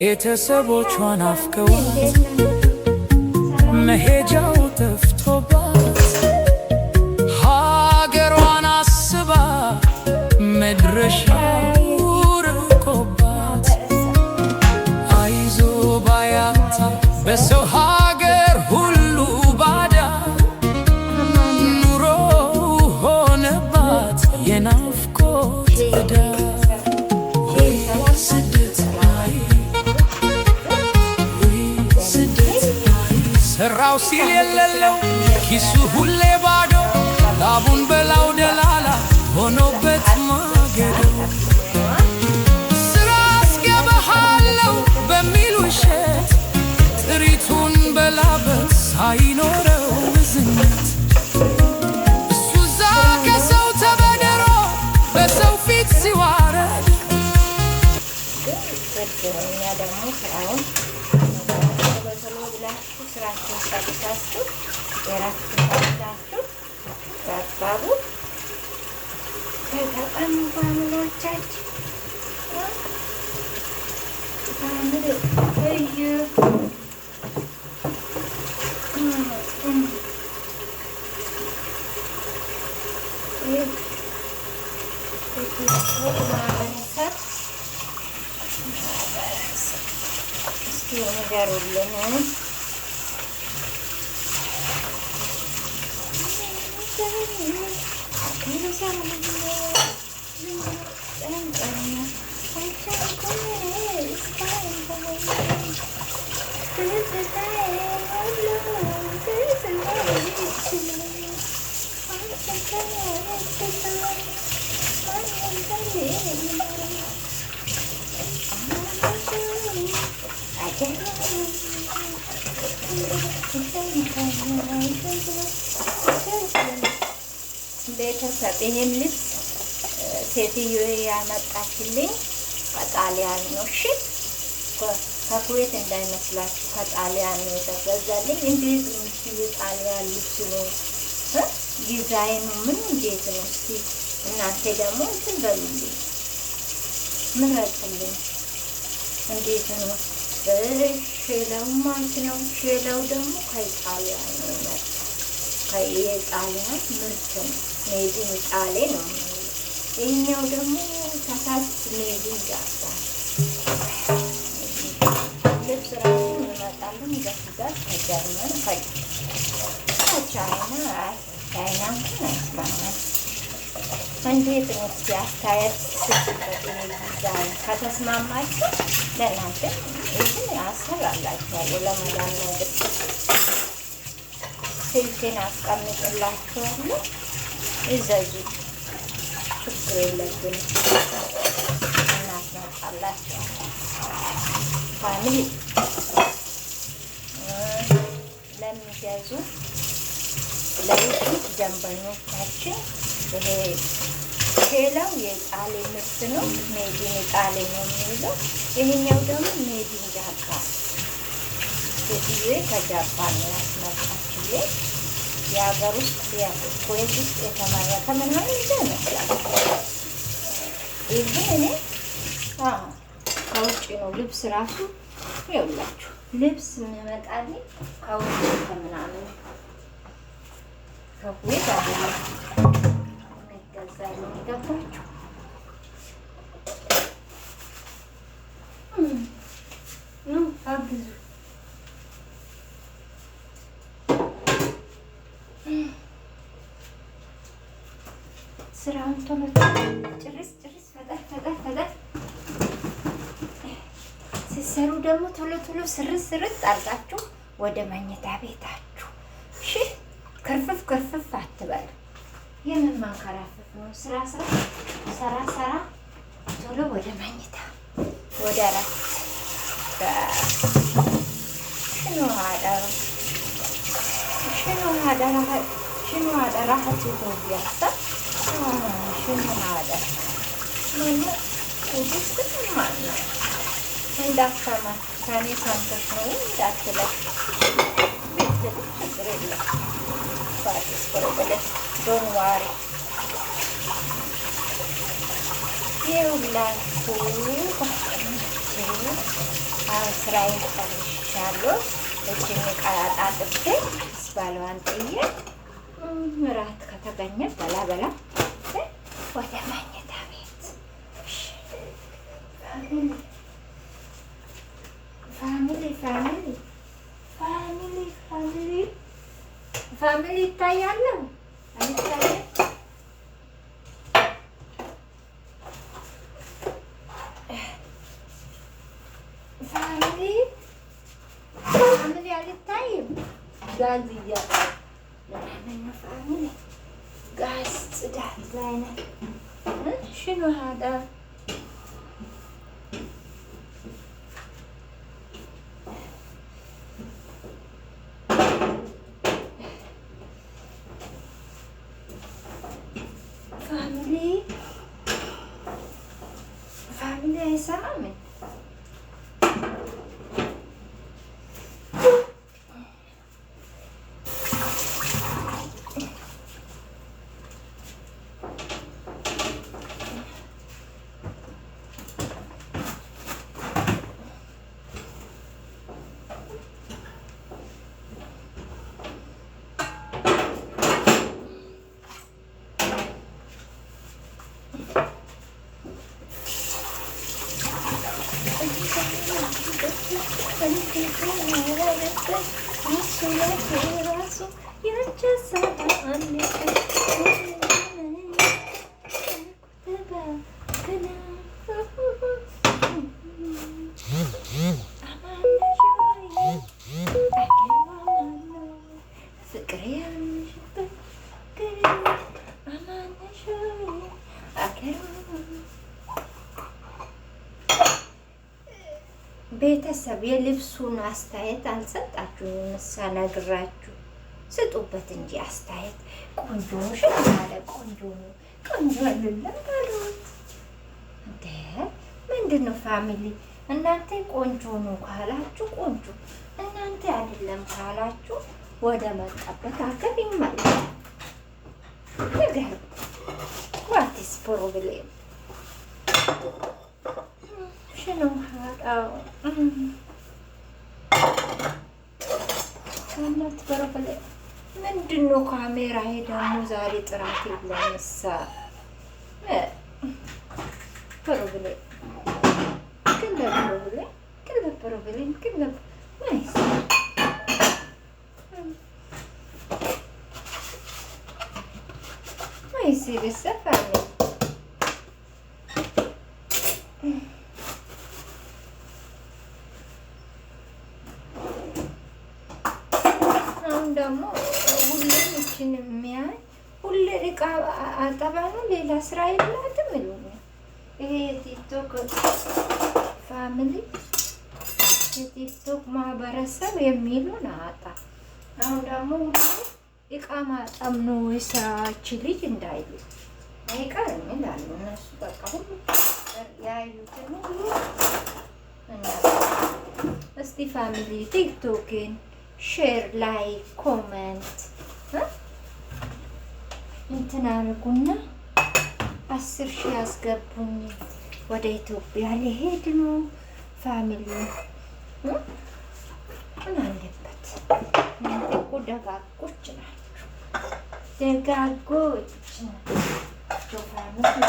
ቤተሰቦቿን አፍቀዋት መሄጃው ጠፍቶባት ሀገሯን አስባ መድረሻው ርቆባት አይዞ ባያታ በሰው ሀገር ሁሉ ባዳ ኑሮ ሆነባት የናፍቆት ዕዳ። ስደት አይ ስደት ሰራው ሲል የሌለው ኪሱ ሁሌ ባዶ ላቡን በላው ደላላ ሆኖበት ማገዶ ስራ አስገባሃለው በሚል ውሸት ጥሪቱን በላበት ሳይኖረው ዝነት። እሱ እዛ ከሰው ተበድሮ በሰው ፊት ሲዋረድ ግን ግድ ነው። እኛ ደግሞ ስራውን ቶሎ ቶሎ ብላችሁ ስራችሁን ጨርሳችሁ የእረፍት ሰዓታችሁ በአግባቡ ተጠቀሙ። Family ዎቻችን፣ family እዩ። ይህ ማህበረሰብ እስኪ ንገሩልን። ቤተሰብ ይሄን ልብስ ሴትዮ ያመጣችልኝ ከጣሊያን ነው። እሺ፣ ከኩዌት እንዳይመስላችሁ ከጣሊያን ነው የተገዛልኝ። እንዴት ነው እስኪ የጣሊያን ልብስ ነው ዲዛይኑ ምን እንዴት ነው? እስኪ እናንተ ደግሞ እንትን በሉልኝ፣ ምረጡልኝ። እንዴት ነው ሼለው ማለት ነው። ሼለው ደግሞ ከጣሊያን ነው የመጣ፣ የጣሊያን ምርት ነው። Made in Italy ነው። ይህኛው ደግሞ ተሳስ made in Japan። ልብስ ራሱ እንመጣለን በስጋት ከጀርመን፣ ከቻይና። ቻይና እንኳን አይስማማም። እንዴት ነው እስኪ አስተያየት ስጡበት። ይሄ ዲዛይን ከተስማማችሁ ለእናንተ ይህን አሰራላችኋለሁ። ለመዳን ነገር ስልኬን አስቀምጥላችኋለሁ። እዘዙ፣ ችግር የለብንም። እናስመጣላችኋለን። Family ለሚገዙ ለዩቱብ ደንበኞቻችን ይሄ ሌላው የጣሌ ምርት ነው። Made in Italy ነው የሚለው። ይሄኛው ደግሞ made in Japan። ሴትዬ ከጃፓን ነው ያስመጣችልኝ። የሀገር ውስጥ ኩዌት ውስጥ የተመረተ ምናምን ይመስላል። ይህን እኔ ከውጭ ነው ልብስ ራሱ ይኸውላችሁ፣ ልብስ የሚመጣልኝ ከውጭ ከምናምን ከኩዌት አይደለም የሚገዛልኝ። ገባችሁ? ኑ አግዙ። ስራውን ቶሎ ጭርስ ጭርስ ፈጠን ፈጠን ፈጠን ስትሰሩ ደግሞ ቶሎ ቶሎ ስርት ስርት አድርጋችሁ ወደ መኝታ ቤታችሁ። እሺ፣ ክርፍፍ ክርፍፍ አትበሉ። የምን ማንከራፈፍ ነው? ስራ ስራ ሰራ ሰራ ቶሎ ወደ መኝታ ወደ እረፍት። شنو هذا شنو هذا شنو هذا راحت ኢትዮጵያ شنو هذا ማነው እንዳሰማ ከኔ ሰምተሽ ነው እንዳትለሽ ብትል ችግር የለም። ባዲስ problem, don't worry። ይኸውላችሁ ጓደኞቼ። አሁን ስራዬን ጨርሻለሁ። እችን ዕቃ አጣጥቤ ባለዋን ጥዬ እራት ከተገኘ በላ በላ ወደ መኝታ ቤት። Family, family, family, family, family, family ይታያል አይታየም? Family, family አልታይም። ጋዝ እያጣ ምናምን ነው family። ጋዝ ጽዳት ላይ ነን። شنو هذا? Family, family አይሰማም። ቤተሰብ የልብሱን አስተያየት አልሰጣችሁም። ምሳ ነግራችሁ ስጡበት እንጂ አስተያየት። ቆንጆ ነው አለ፣ ቆንጆ ነው፣ ቆንጆ አይደለም በሉት። እንደ ምንድን ነው family? እናንተ ቆንጆ ነው ካላችሁ ቆንጆ፣ እናንተ አይደለም ካላችሁ ወደ መጣበት ሀገር ይመለሳል። ንገሩ። What is problem? شنو هذا? እናት problem ምንድን ነው? ካሜራ ደግሞ ዛሬ ጥራት የለም። እሳ problem كله problem، كله problem، كله ما يصير، ما يصير السفر. አሁን ደግሞ ሁሌም እችን የሚያይ ሁሌ እቃ አጠባ ነው፣ ሌላ ስራ የላትም ይሉኛል። ይሄ የቲክቶክ family፣ የቲክቶክ ማህበረሰብ የሚሉን አጣ። አሁን ደግሞ ሁሌ እቃ ማጠብ ነው የስራች ልጅ እንዳይሉ አይቀርም ይላሉ እነሱ። በቃ ሁሉ ያዩትን ሁሉ እና እስቲ family ቲክቶክን share፣ like፣ comment እንትን አድርጉና 10,000 ያስገቡኝ። ወደ ኢትዮጵያ ሊሄድ ነው family። ምን አለበት? እናንተ እኮ ደጋጎች ናችሁ፣ ደጋጎች ናቸው family።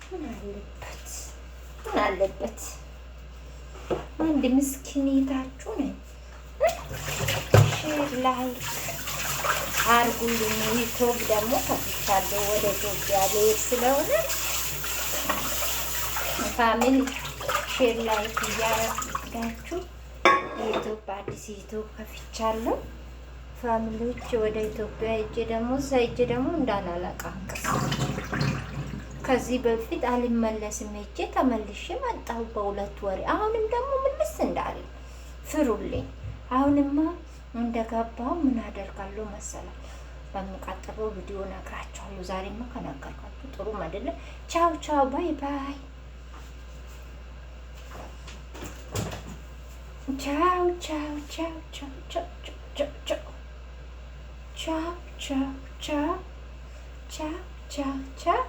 ምን አለበት? ምን አለበት? አንድ ምስኪኔታችሁ ነኝ። Share, like አርጉልኝ። ዩቲዩብ ደግሞ ከፍቻለሁ፣ ወደ ኢትዮጵያ ልሄድ ስለሆነ family share, like እያረጋችሁ ዩቲዩብ፣ አዲስ ዩቲዩብ ከፍቻለሁ። Family ዎች ወደ ኢትዮጵያ ሄጄ ደግሞ እዛ ሄጄ ደግሞ እንዳላለቃቅስ። ከዚህ በፊት አልመለስም ሄጄ ተመልሼ መጣሁ በ2 ወሬ። አሁንም ደግሞ ምልስ እንዳለ ፍሩልኝ። አሁንማ እንደገባው ምን አደርጋለሁ መሰላል? በሚቀጥለው ቪዲዮ ነግራችኋለሁ። ዛሬማ ከነገርኳችሁ ጥሩም አይደለም። ቻው ቻው፣ bye bye። ቻው ቻው ቻው ቻው ቻው ቻው ቻው ቻው ቻው ቻው ቻው ቻው ቻው።